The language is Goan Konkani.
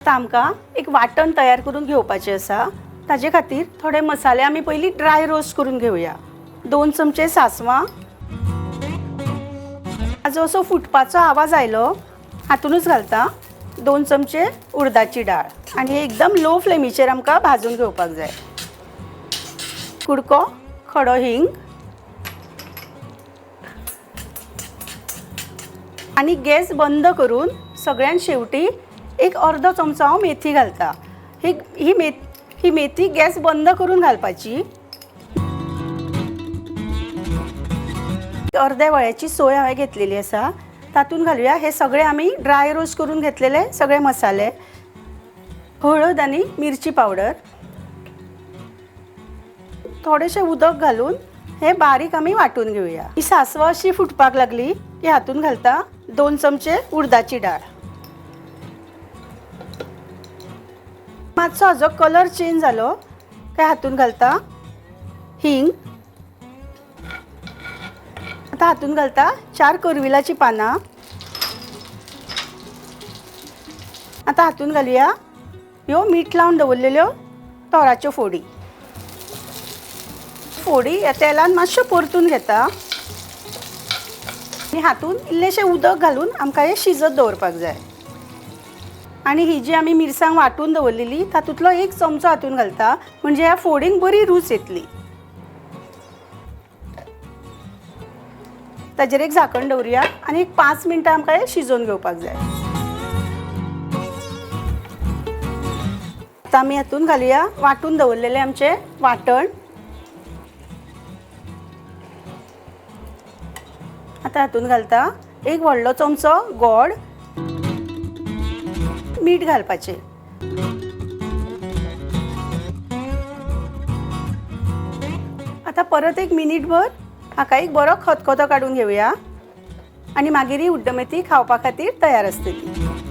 आतां आमकां एक वांटण तयार करून घेवपाचें आसा. ताजे खातीर थोडे मसाले आमी पयलीं ड्राय रोस्ट करून घेवया. 2 चमचे सांसवां. हाजो असो फुटपाचो आवाज आयलो हातूनच घालता 2 चमचे उडदाची डाळ आनी एकदम लो फ्लेमीचेर आमकां भाजून घेवपाक जाय. कुडको खडो हिंग आनी गॅस बंद करून सगळ्यान शेवटी एक अर्दो चमचो हांव मेथी घालता. ही ही मे ही मेथी गॅस बंद करून घालपाची. अर्द्या वळ्याची सोय हांवें घेतलेली आसा, तातूंत घालुया हे सगळे आमी ड्राय रोस्ट करून घेतलेले सगळे मसाले, हळद आनी मिरची पावडर, थोडेशें उदक घालून हे बारीक आमी वांटून घेवया. ही सांसवां अशी फुटपाक लागली की हातूंत घालता 2 चमचे उडदाची डाळ. मातसो हाजो कलर चेंज जालो काय हातूंत घालता हिंग. आतां हातूंत घालता 4 करविलाचीं पानां. आतां हातूंत घालुया ह्यो मीठ लावन दवरलेल्यो तोराच्यो फोडी. फोडी ह्या तेलान मातश्यो परतून घेता आनी हातूंत इल्लेशें उदक घालून आमकां हें शिजत दवरपाक जाय. आनी ही जी आमी मिरसांग वांटून दवरलेली तातूंतलो 1 चमचो हातूंत घालता, म्हणजे ह्या फोडींक बरी रूच येतली. ताजेर एक झाकण दवरुया आनी एक 5 मिनटां आमकां हें शिजोवन घेवपाक जाय. आतां आमी हातूंत घालुया वांटून दवरलेलें आमचें वांटण. आतां हातूंत घालता 1 व्हडलो चमचो गोड, मीठ घालपाचें. आतां परत 1 मिनीटभर हाका एक बरो खतखतो काडून घेवया आनी मागीर ही उड्डमेथी खावपा खातीर तयार आसतली.